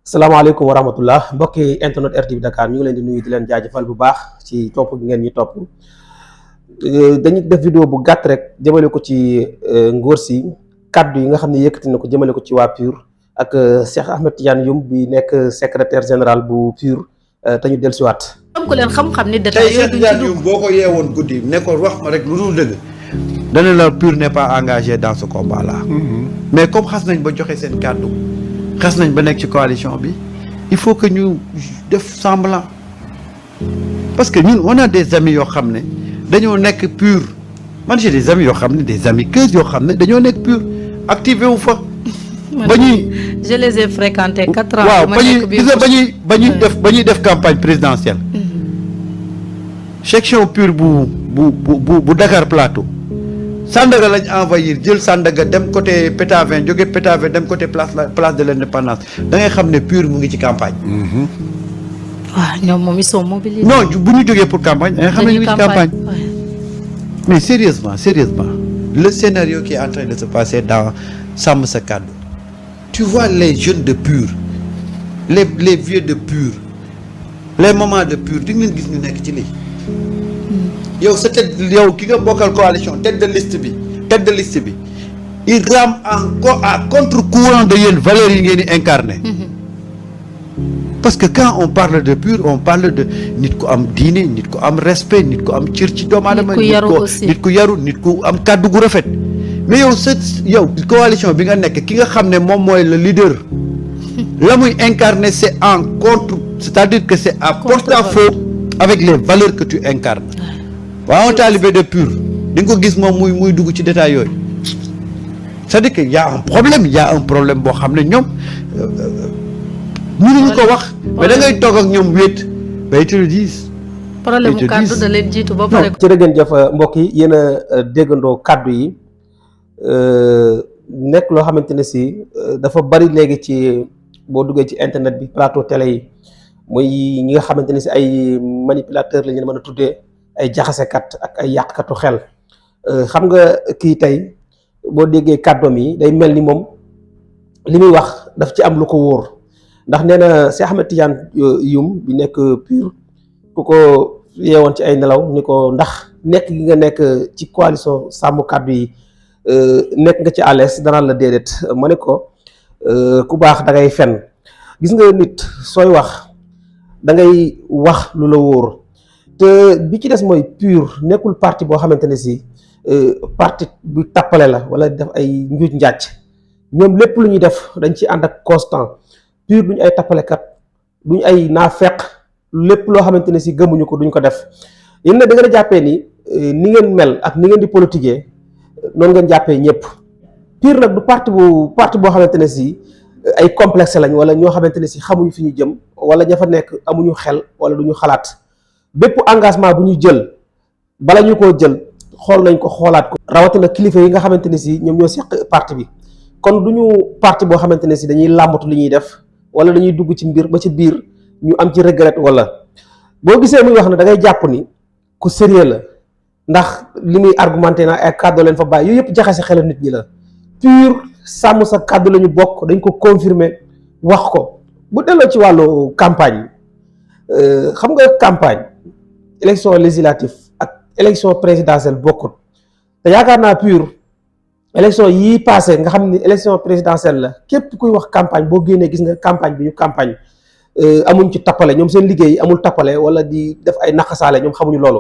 salaamaaleykum wa rahmatullah mbokki internet RTV Dakar ñu ngi leen di nuyu di leen jaajëfal bu baax ci topp gi ngeen ñi topp dañuy def vidéo bu gàtt rek jëmale ko ci ngóor si kaddu yi nga xam ne yëkkati na ko jëmale ko ci waa PUR ak Cheikh Ahmed Tidiane Youm bi nekk secrétaire général bu PUR te ñu dellusiwaat. am ko leen xam-xam ni tey Cheikh Tidiane Youm boo ko yeewoon guddi ne ko wax ma rek lu dul dëgg dana la PUR n'est pas engagé dans ce combat là. mais comme xas nañ ba joxe seen kàddu xas nañ ba nekk ci coalition bi il faut que ñu def semblant parce que ñun on a des amis yoo xam ne dañoo nekk PUR man j'ai des amis yoo xam ne des amis keus yoo xam ne dañoo nekk PUR activé wu fa. ba ñuy je les ai fréquentés 4 ans. waaw ba ñuy def campagne présidentielle. section PUR bu Dakar Plateau. Sandaga lañ envahir jël Sandaga dem côté Pétavin jóge Pétavin dem côté place de l'Indépendance da ngay xam ne PUR mu ngi ci campagne. waaw ñoom moom ils sont mobilisés. non bu ñu jógee pour campagne da ngay xam ne ñu ngi ci campagne. mais sérieusement le scénario qui est en train de se passer dans Sàmm Sa Kàddu tu vois les jeunes de PUR les vieux de PUR les mamans de PUR di nga leen gis ñu nekk ci lii. yow sa tête yow ki nga bokkal coalition tête de liste bi il rame encore à contre-courant de yéen valeurs yi ngeen di incarner. parce que quand on parle de PUR on parle de nit ku am diine nit ku am respect nit ku am cër ci doomu aadama nit ku yaru nit ku am kàddu gu rafet mais yow coalition bi nga nekk ki nga xam ne moom mooy le leader la muy incarner c'est en contre c'est-à-dire que c'est à porte-à-faux avec les valeurs que tu incarnes. waaw un talibé de PUR di nga ko gis moom muy dugg ci détail yooyu c'est-à-dire que y a un problème boo xam ne ñoom mënuñu ko wax mais da ngay toog ak ñoom wéet bay te le dis problème mu kàddu da leen jiitu ba pare. jërë ngeen jëf mbokk yi yéen a déggandoo kàddu yi nekk loo xamante ne si dafa bari léegi ci boo duggee ci internet bi plateau télé yi muy ñi nga xamante ne si ay manipulateurs la ñu mën a tuddee. ay jaxasekat ak ay yàqkatu xel xam nga kii tey boo déggee kàddoom yi day mel ni moom li muy wax daf ci am lu ko wóor ndax nee na Cheikh Ahmed Tidiane Youm bi nekk PUR ku ko yeewoon ci ay nelaw ni ko ndax nekk gi nga nekk ci coalition sàmm kàddu yi nekk nga ci à l'aise danaan la déedéet ma ne ko ku baax da ngay fen gis nga nit sooy wax da ngay wax lu la wóor te bi ci des mooy PUR nekkul parti boo xamante ne si parti bu tappale la wala def ay njuuj njàcc ñoom lépp lu ñuy def dañ ci ànd ak constant PUR duñu ay tappalekat duñu ay naafeq lépp loo xamante ne si gëmuñu ko duñ ko def yéen nag da ngeen a jàppee ni ngeen mel ak ni ngeen di politiquer noonu ngeen jàppee ñëpp PUR nag du parti boo xamante ne si ay complexe lañ wala ñoo xamante ne si xamuñu fi ñu jëm wala ña fa nekk amuñu xel wala duñu xalaat bépp engagement bu ñu jël bala ñu koo jël xool nañ ko xoolaat ko rawatina kilifa yi nga xamante ne si ñoom ñoo seq parti bi kon du ñu parti boo xamante ne si dañuy làmbatu li ñuy def wala dañuy dugg ci mbir ba ci biir ñu am ci regret wala boo gisee muy wax ne da ngay jàpp ni ku sérieux la ndax li muy argumenté na ay kàddu leen fa bàyyi yooyu yëpp jaxase xelu nit ñi la PUR sàmm sa kàddu la ñu bokk dañ ko confirmer wax ko bu delloo ci wàllu campagne xam nga campagne élection législative ak élection présidentielle bokkut te yaakaar naa PUR élection yii passé nga xam ni élection présidentielle la képp kuy wax campagne boo génnee gis nga campagne bi ñu campagne amuñ ci tappale ñoom seen liggéey amul tappale wala di def ay naqasaale ñoom xamuñu loolu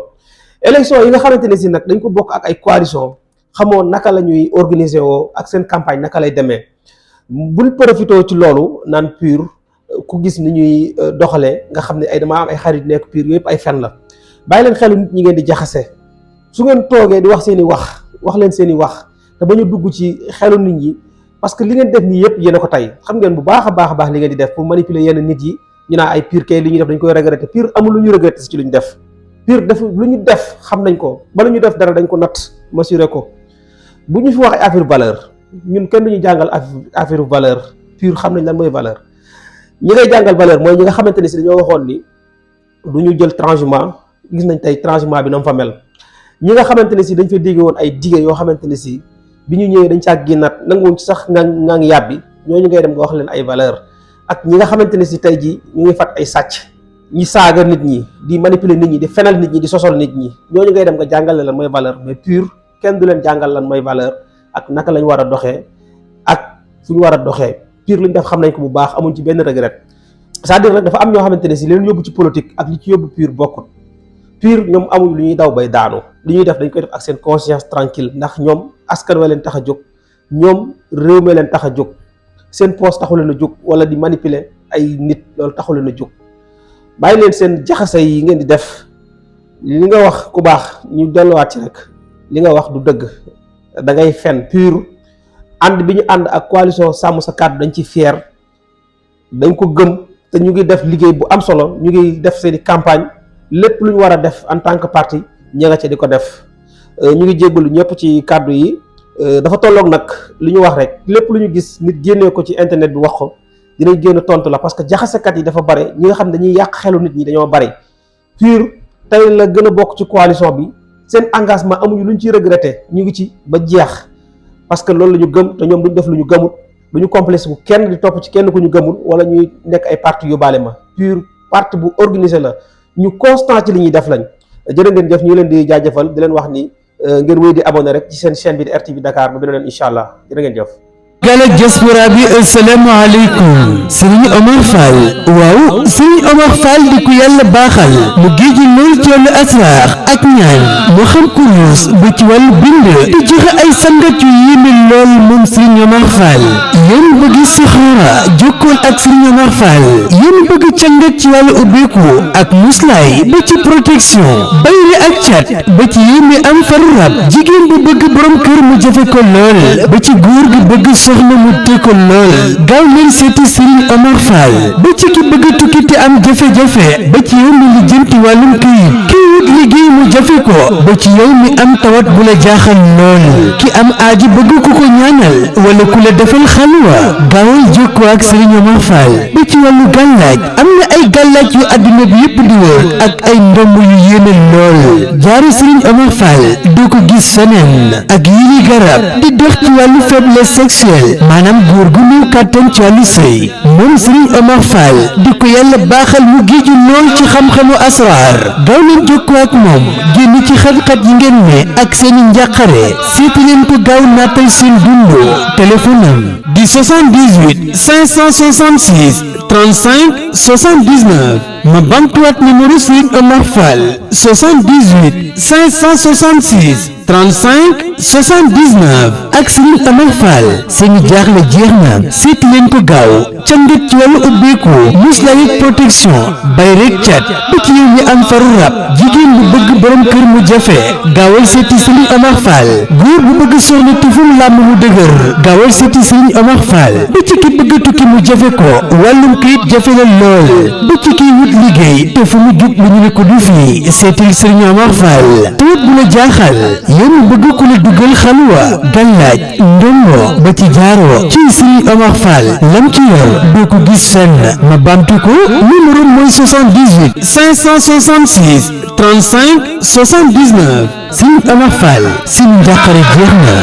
élection yi nga xamante ne si nag dañ ko bokk ak ay coalition xamoo naka la ñuy organiser woo ak seen campagne naka lay demee bul profité ci loolu naan PUR ku gis ni ñuy doxalee nga xam ne ay dama am ay xarit nekk PUR yëpp ay fen la bàyyi leen xelu nit ñi ngeen di jaxase su ngeen toogee di wax seen i wax leen seen i wax te ba ñu dugg ci xelu nit ñi parce que li ngeen def nii yëpp yéen a ko tey xam ngeen bu baax a baax li ngeen di def pour manipuler yenn nit yi ñu naan ay PUR kay li ñuy def dañ koy regretter PUR amul lu ñu regretter ci lu ñu def PUR def lu ñu def xam nañ ko ba lu ñu def dara dañ ko natt mesurer ko bu ñu fi wax ay affaire valeur ñun kenn duñu jàngal affaire valeur PUR xam nañ lan mooy valeur ñi ngay jàngal valeur mooy ñi nga xamante ne si dañoo waxoon ni du ñu jël transhumant gis nañ tey transhumant bi na mu fa mel ñi nga xamante ne si dañ fa dégg woon ay dige yoo xamante ne si bi ñu ñëwee dañ caa génnaat nanguwoon ci sax nga ngi yàbbi ñooñu ngay dem nga wax leen ay valeur ak ñi nga xamante ne si tey jii ñu ngi fat ay sàcc ñi saaga nit ñi di manipuler nit ñi di fenal nit ñi di sosol nit ñi ñooñu ngay dem nga jàngale lan mooy valeur mais pur kenn du leen jàngal lan mooy valeur ak naka lañ war a doxee ak fu ñu war a doxee pur lu ñu def xam nañ ko bu baax amuñ ci benn regret. c'est-à-dire nag dafa am ñoo xamante ne si leen yóbbu ci politique ak li ci yóbbu pur bokkut. pur ñoom amuñ lu ñuy daw bay daanu li ñuy def dañ koy def ak seen conscience tranquille ndax ñoom askan wa leen tax a jóg ñoom réew mi leen tax a jóg seen poste taxu leen a jóg wala di manipuler ay nit loolu taxu leen a jóg. bàyyi leen seen jaxase yi ngeen di def li nga wax ku baax ñu delluwaat ci rek li nga wax du dëgg da ngay fen pur ànd bi ñu ànd ak coalition sàmm sa kàddu dañ ci fier dañ ko gëm te ñu ngi def liggéey bu am solo ñu ngi def seen i campagne lépp lu ñu war a def en tant que parti ña nga ca di ko def ñu ngi jéggalu ñëpp ci kàddu yi dafa tolloog nag li ñu wax rek lépp lu ñu gis nit génnee ko ci internet bi wax ko dinañ génn tontu la parce que jaxasekat yi dafa bare ñi nga xam ne dañuy yàq xelu nit ñi dañoo bare pur tey la gën a bokk ci coalition bi seen engagement amuñu luñ ciy regretté ñu ngi ci ba jeex parce que loolu la ñu gëm te ñoom duñ def lu ñu gëmut duñu complexe bu kenn di topp ci kenn ku ñu gëmul wala ñuy nekk ay parti yu baale ma pur parti bu organisé la ñu constant ci li ñuy def lañ jërë ngeen jëf ñu leen di jaajëfal di leen wax ni ngeen wéy di abonné rek ci seen chaîne bi di RTV Dakar ba beneen incha allah jërë ngeen jëf. Galak diaspora bi assalamu aleykum Serigne Omar Fall waaw Serigne Omar Fall di ku yàlla baaxal mu géeju lool ci wàllu asraar ak ñaan moo xam kurus ba ci wàllu bind di joxe ay sangat yu yéeme lool moom Serigne Omar Fall yéen bëgg saxaara jokkool ak Serigne Omar Fall yéen bëgg cangat ci wàllu ubbeeku ak muslaay ba ci protection bayri ak cat ba ci yéeme am faru rab jigéen bu bëgg borom kër mu jafe ko lool ba ci góor gi bëgg soxna mu teko lool gaaw leen seeti Serigne Omar Fall ba ci ki bëgg tukki te am jafe-jafe ba ci yow mi lijjanti wàllum këyit kii wut liggéey mu jafe ko ba ci yow mi am tawat bu la jaaxal lool ki am aaji bëgg ku ko ñaanal wala ku la defal xalwa gaawal jokkoo ak Serigne Omar Fall ba ci wàllu gàllaaj am na ay gàllaaj yu àdduna bi yépp di wër ak ay ndomb yu yéeme lool jaaru Serigne Omar Fall doo ko gis feneen ak yi garab di dox ci wàllu faiblesse sexuelle maanaam góor gu néew kàttan ci wàllu sëy moom Serigne Omar Fall di ko yàlla baaxal mu géeju lool ci xam-xamu asraar gaaw leen jokkoo ak moom génn ci xat-xat yi ngeen ne ak seeni njàqare seeti leen ko gaaw nattal seen dundu téléphone am di 78 566 35 79 ma bamtuwaat numéro Serigne Omar Fall 78 566 35 79 ak Serigne Omar Fall seeni jaaxle jeex na seeti leen ko gaaw ca ngët ci wàllu ubbeeku muslaay ak protection bay rek cat ba ci yow mi am faru rab jigéen bu bëgg borom kër mu jafe gaawal seeti Serigne Omar Fall góor bu bëgg soxna te fu mu làmb mu dëgër gaawal seeti Serigne Omar Fall ba ci ki bëgg tukki mu jafe ko wàllum kayit jafe la lool ba ci kiy wut liggéey te fu mu jug bu ñu ne ko du fii seetil Serigne Omar Fall tawat bu la jaaxal yéen bëgg ku la dugal xalwa gàllaaj ndongo ba ci jaaroo ci Serigne Omar Fall lam ci yor doo ko gis fenn ma bamtu ko numéro mooy 78 566 35 79 Serigne Omar Fall seen njàqare jeex na.